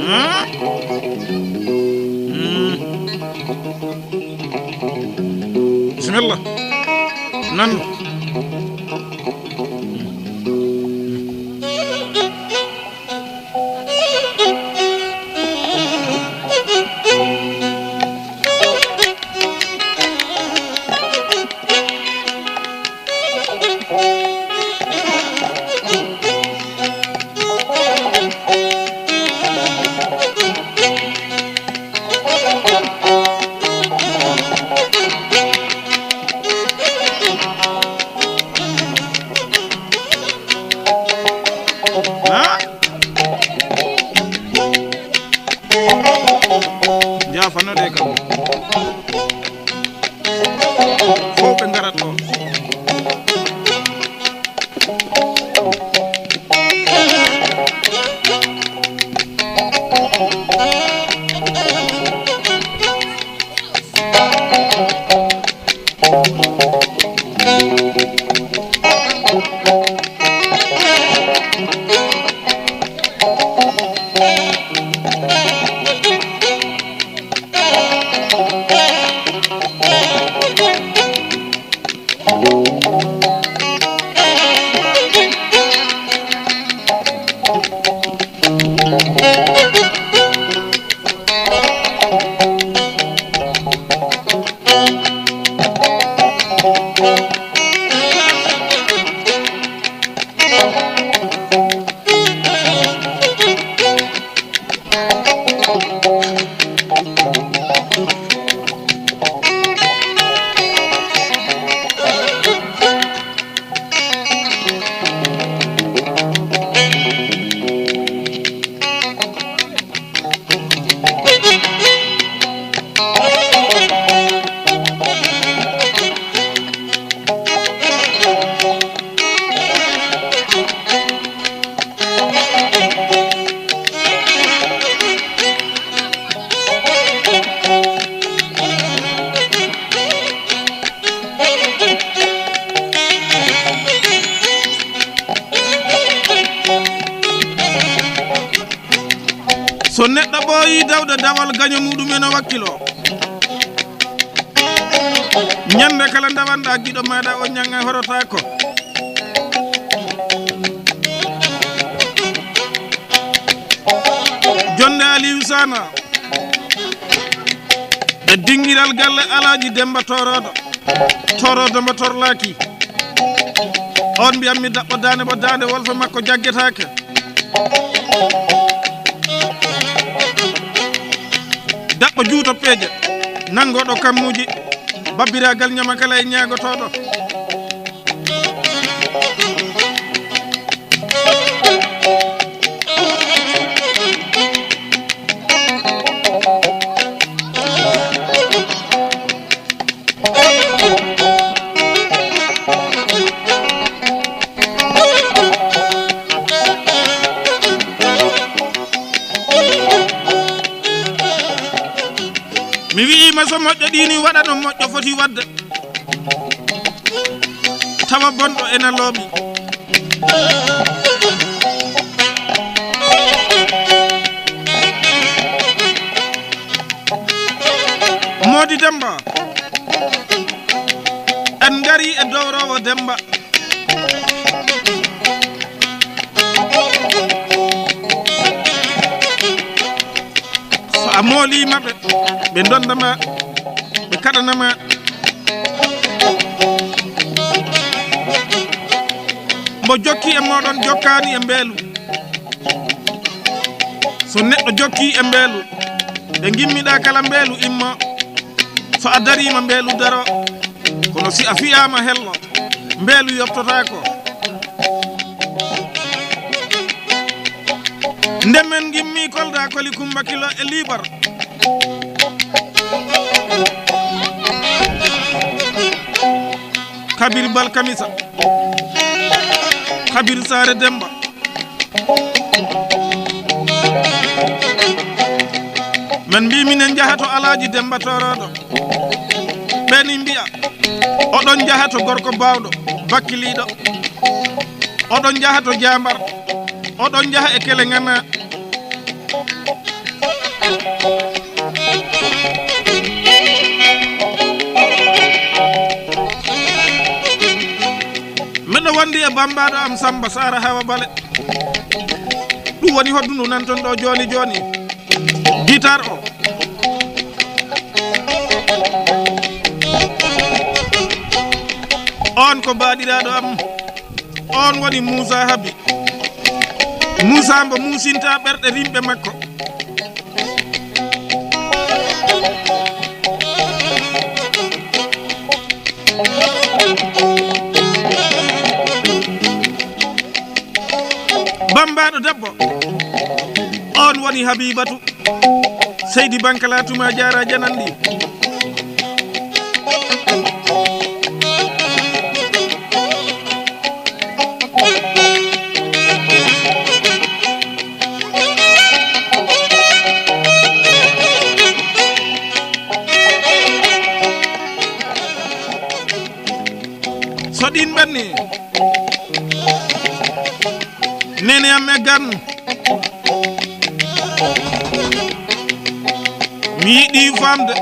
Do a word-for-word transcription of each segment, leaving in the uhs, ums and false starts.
Hmm? Hmm. Bismillah. Nan. Ha? Jaafanode kam. Fof ɓe ngarat ɗo. So neɗɗo ɓooyii dawde dawal, gaño muɗum ene wakkiloo. Ñande kala ndawanɗaa giɗo maaɗa, o ñaŋa horotaako. Jonde Aliou Sana e dingiral galle Alaaji Demba Torodo. Torodo mo torlaaki. On mbiyatmi daɓɓo daande mo daande wolfe makko jaggetaake. Daɓɓo juuto peeje, nanngoɗo kammuuji, babbiraagal ñama kala e ñaagotooɗo. Mi wi'ii ma so moƴƴo ɗiini waɗa no moƴƴo foti waɗde. Tawa bonɗo ena looɓi. Moodi Demba, en ngari e dowrowo Demba. So a moolii maɓɓe, ɓe ndonda ma, ɓe kaɗana ma. Mbo jokki e mooɗon, jokkaani e mbeelu. So neɗɗo jokki e mbeelu, nde ngimmiɗaa kala mbeelu immo. So a dariima mbeelu daro, kono si a fiyaama hello, mbeelu yoptotaako. Nde men ngimmi Kolda, Koli Kumba Kilo e Liibar. Kabir Balkamisa. Kabir Saare Demba. Men mbi minen njaha to Alaaji Demba Toroɗo. Ɓeni mbiya, oɗon njaha to gorko baawɗo, bakkiliiɗo. Oɗon njaha to Jaambar. Oɗon njaha e Kele Ŋana. Andi e bambaɗo am Samba Sara Hawa Bale. Ɗum woni hoɗdu ndu nanton ɗo joni joni. Guitar o. On ko baɗiraɗo am. On woni Moussa Habi. Moussa mbo musinta ɓerɗe rimɓe makko. Bambaɗo debbo, on woni Habibatu. Seydi Bankala tuma jara janandi. So ɗin ɓenni, nene am e gan. Mi yiɗi famde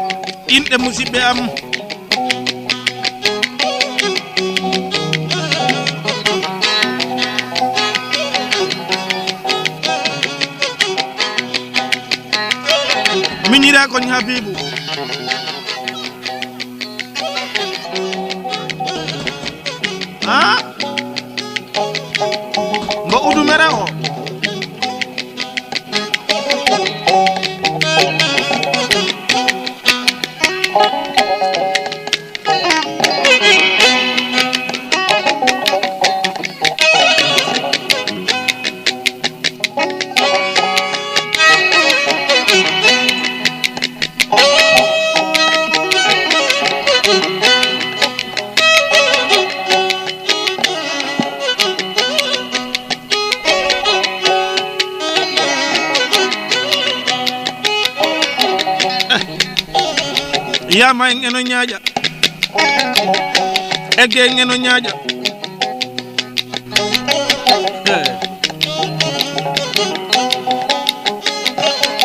inɗe musiɓɓe am. Miñira koñ Habibu. Ha? Mbo udumere o. Yama en eno ñaaƴa. Egge en eno ñaaƴa.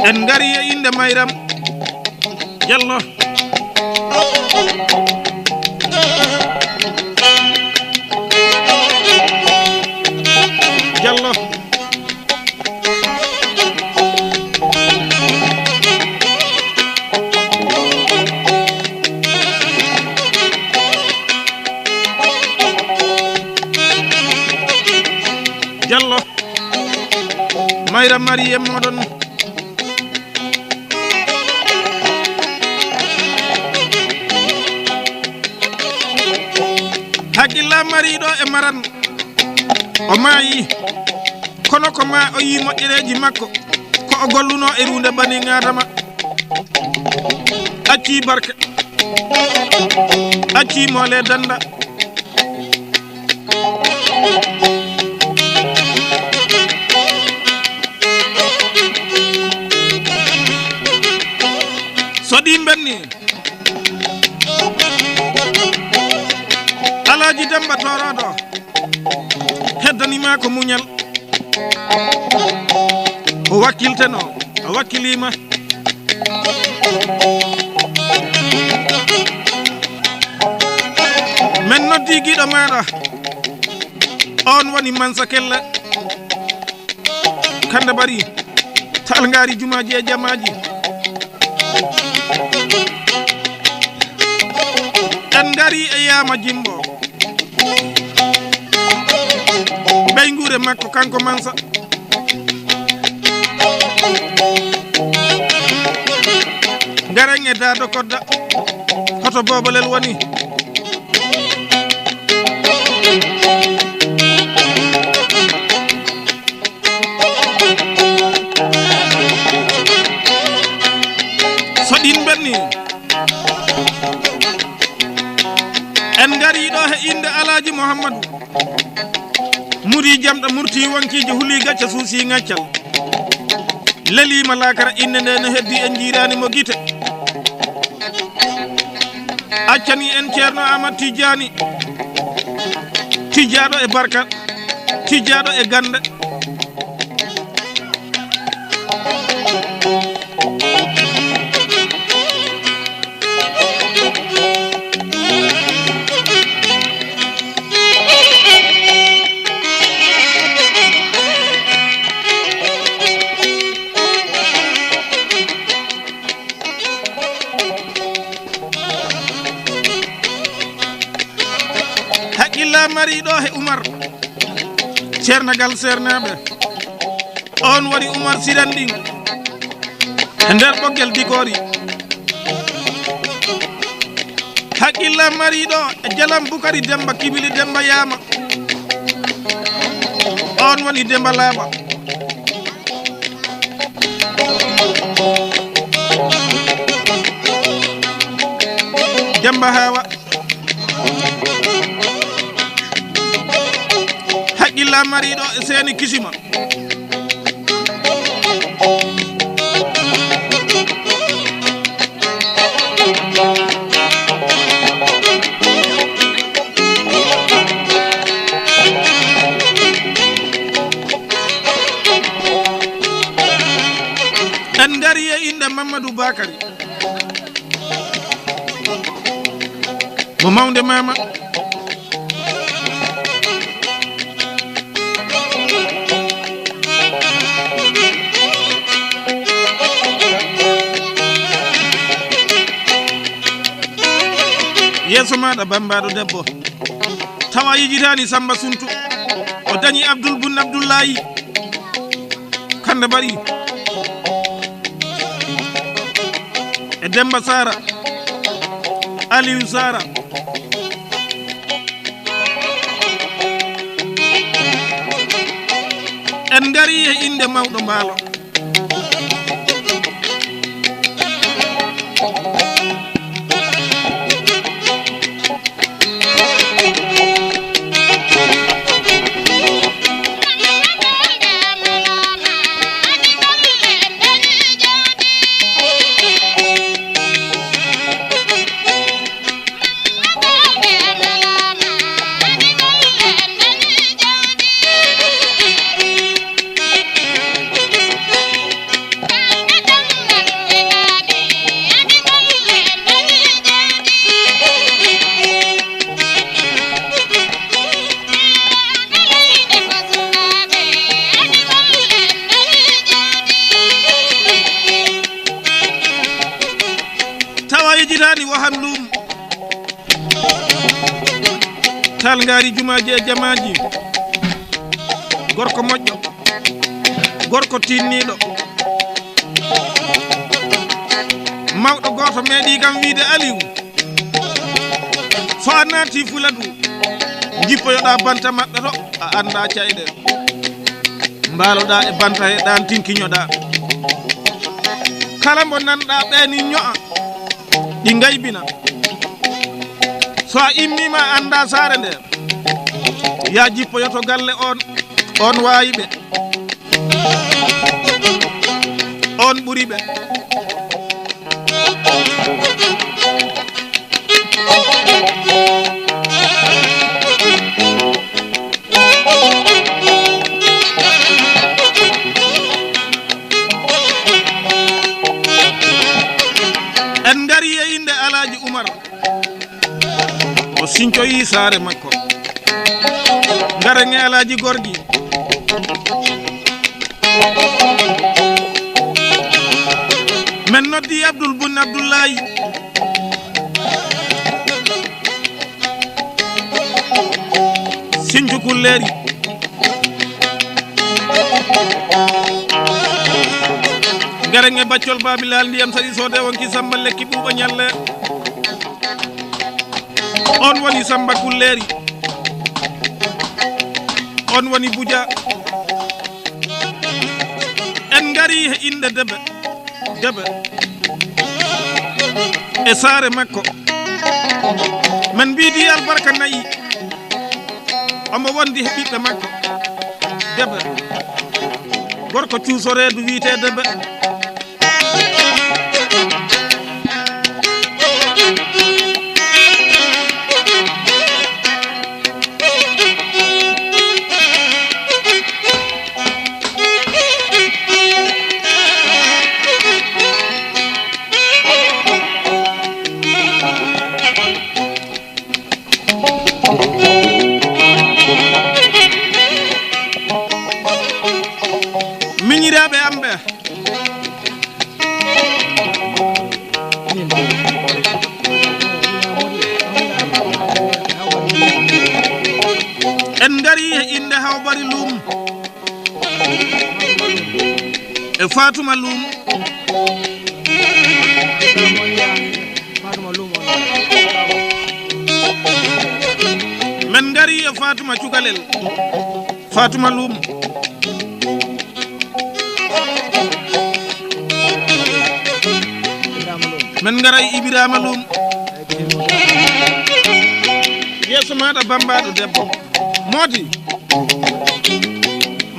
En ngari e innde Mayram Jallo. Jallo. Jallo. Mayra Mari e moɗon. Hakkilla mariɗo e maran. O maayi. Kono ko ma o yi moƴƴereeji makko. Ko o golluno e runde bani Adama. Acci barke. Acci moole danda. So ɗi mbenni, Alaaji Demba Torodo heddanima ko muñal. O wakkilteno, o wakkilima. Men noddi giɗo maɗa. On woni Mansa Kelle. Kande Bari. Tal ngari jumaji e jamaji. En ngari e Yama Jimbo. Ɓeynguure makko kanko Mansa. Ngaren e Dado Kodda. Hoto Bobolel woni. So ɗin mbenni, en ngari ɗo he innde Alaaji Muhammadu. Muri jamɗo murti wonkiijo huli gacce suusi ŋaccal. Leliima laakara innde nde no heddi en njiiraani mo gite. Accani en Ceerno Amat Tijjaani, tijjaaɗo e barka, tijjaaɗo e gannde. Ceernagal seernaaɓe, oon woni Umar Siranɗin e nder Ɓoggel Dikoori. Haqqilla mariiɗo e Jalam Bukari Demba Kibili Demba Yaama, oon woni Demba Laaɓa. Demba Haawa. Haqqilla mariiɗo e seeni kisima. En ngari e innde Mamadou Bakary. Mo mawnde maama. Yeeso maaɗa bammbaaɗo debbo, tawa yejitaani Samba Suntu, o dañi Abdul Bun Abdullahi. Kande Bari e Demba Sara, Aliou Sara. En ngari e innde mawɗo Mbaalo. Tawa yejitaani wahan ɗum. Tal ngaari jumaaji e jamaaji. Gorko moƴƴo. Gorko tinniiɗo. Mawɗo gooto meeɗi kam wiide Aliou, so a naati Fuladu, njippoyoɗaa banta maɓɓe to, a anndaa cayɗe. Mbaaloɗaa e banta he ɗaan tinkiñoɗaa. Kala mbo nanɗaa ɓeeni ño'a, ɗi ngaybina. So a immiima a anndaa saare nde, yaa jippoyoto galle on, on waawi ɓe. On ɓuri ɓe. En ngari e innde Alaaji Umar. O sincoyi saare makko. Ngaren e Alaaji Gorgi. Men noddi Abdul Bun Abdullahi. Sincu kulleeri. Ngaren e baccol Babilal ndiyam saɗi soode wonki Samba lekki ɓuuɓa ñalle. On woni Samba Kulleeri. On woni Buja. En ngari he innde Debe. Debe. E saare makko. Men mbiidi albarka nayi. Omo wondi he ɓiɓɓe makko. Debe. Gorko cuusoreedu wiyetee Debe. Miñiraaɓe am ɓe. Haw Bari Luum e Fatuma Luum. Men ngari e Fatuma Cukalel. Fatuma Luum. Men ngaray Ibrahima Luum. Yeeso maɗa bambaɗo debbo. Moodi.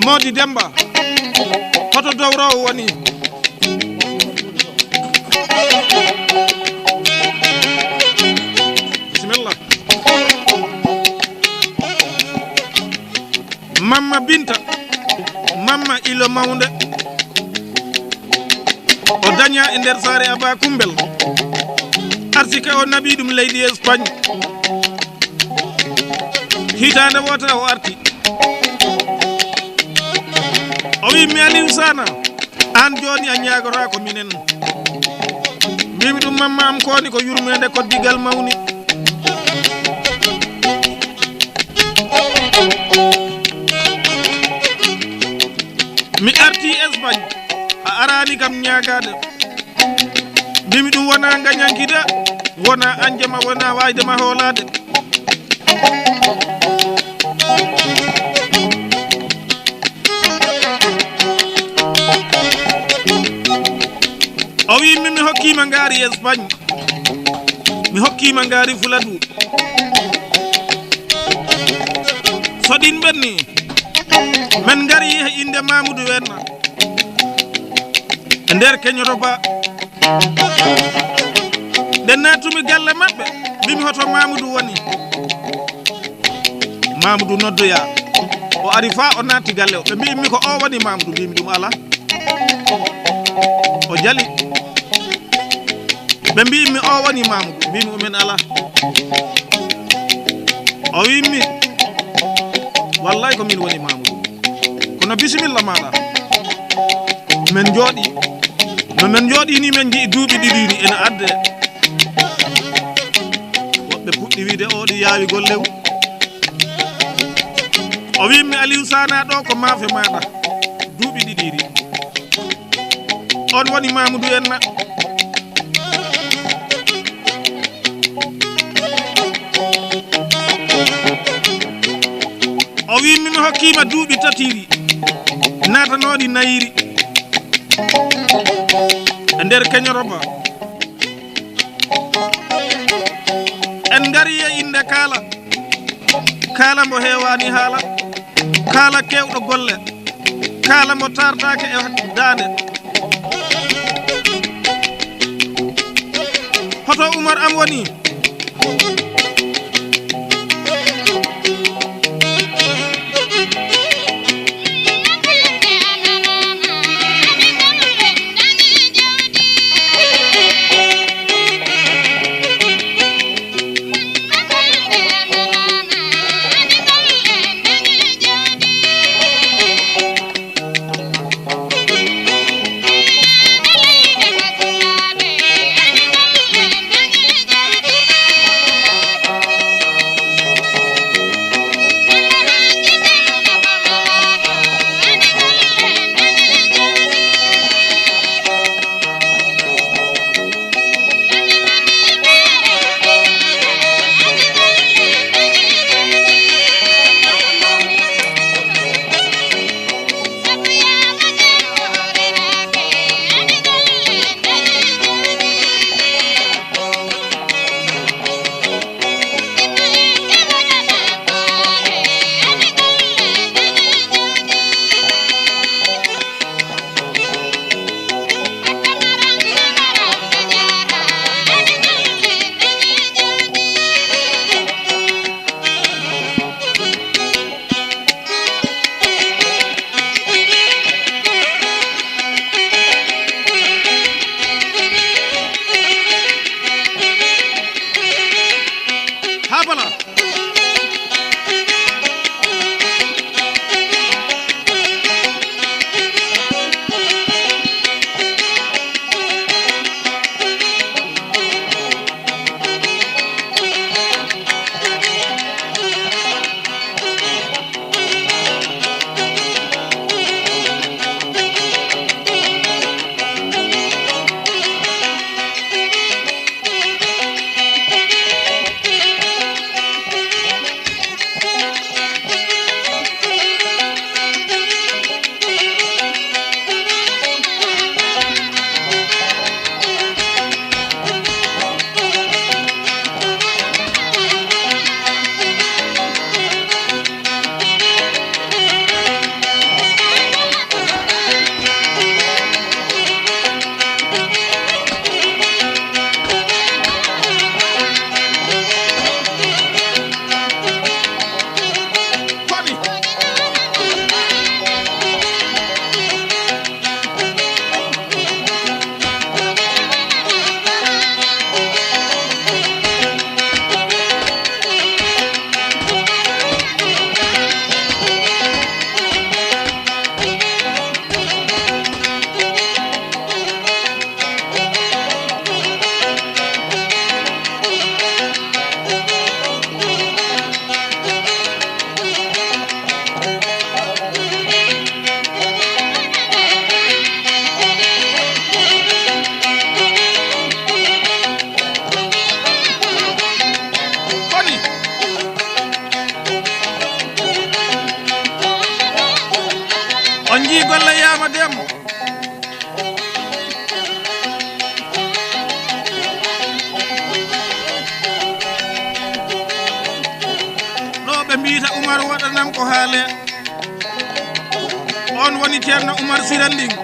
Moodi Demba. Hoto dowrowo woni? Bisimilla. Mamma Binta, Mamma Ilo Mawnde, o daña e nder saare Aba Kumbel. Arsike o naɓi ɗum leydi Espagne. Hitaande wootere o arti. O wi mi Aliou Sana. Aan jooni a ñaagotaako minen. Mbimi ɗum, Mamma am, kooni ko yurmeende koddigal mawni. Mi arti Espagne, a araani kam ñaagaade. Mbimi ɗum wonaa ngañanki de, wonaa añde ma, wonaa waayde ma hoolaade. O wi mi, mi hokkiima ngaari Espagne, mi hokkiima ngaari Fuladu. So ɗin ɓenni, men ngari e innde Mamoudou Wenna e nder Keñoto Ba. Nde naatumi galle maɓɓe, mbimi hoto Mamoudou woni. Mamoudou noddoya. O ari fa o naatti galle o. Ɓe mbi'immi ko o woni Mamoudou, mbimi ɗum ala. O jali. Ɓe mbi'immi o woni Mamoudou, mbimi umen ala. O wimmi, wallay ko min woni Mamoudou. Kono bisimilla maɗa. Men jooɗi. No men jooɗi ni, men ji'i duuɓi ɗiɗi ni ene adde. Woɓɓe puɗɗi wiide o ɗi yaawi gollew. O wimmi Aliou Sana ɗo ko maafe maɗa. Duuɓi ɗiɗi ri. On woni Mamoudou Enna. O wi mi, mi hokkima duuɓi tatiri, natanooɗi nayiri e nder Keñoroba. En ngari e innde Kaala. Kaala mbo heewaani haala. Kaala keewɗo golle. Kaala mbo taartaake e daande. Hoto Umar am woni? On njii golle Yaama Dem. Ɗo ɓe mbiyta Umar waɗanam ko haale. On woni Ceerno Umar Siranding.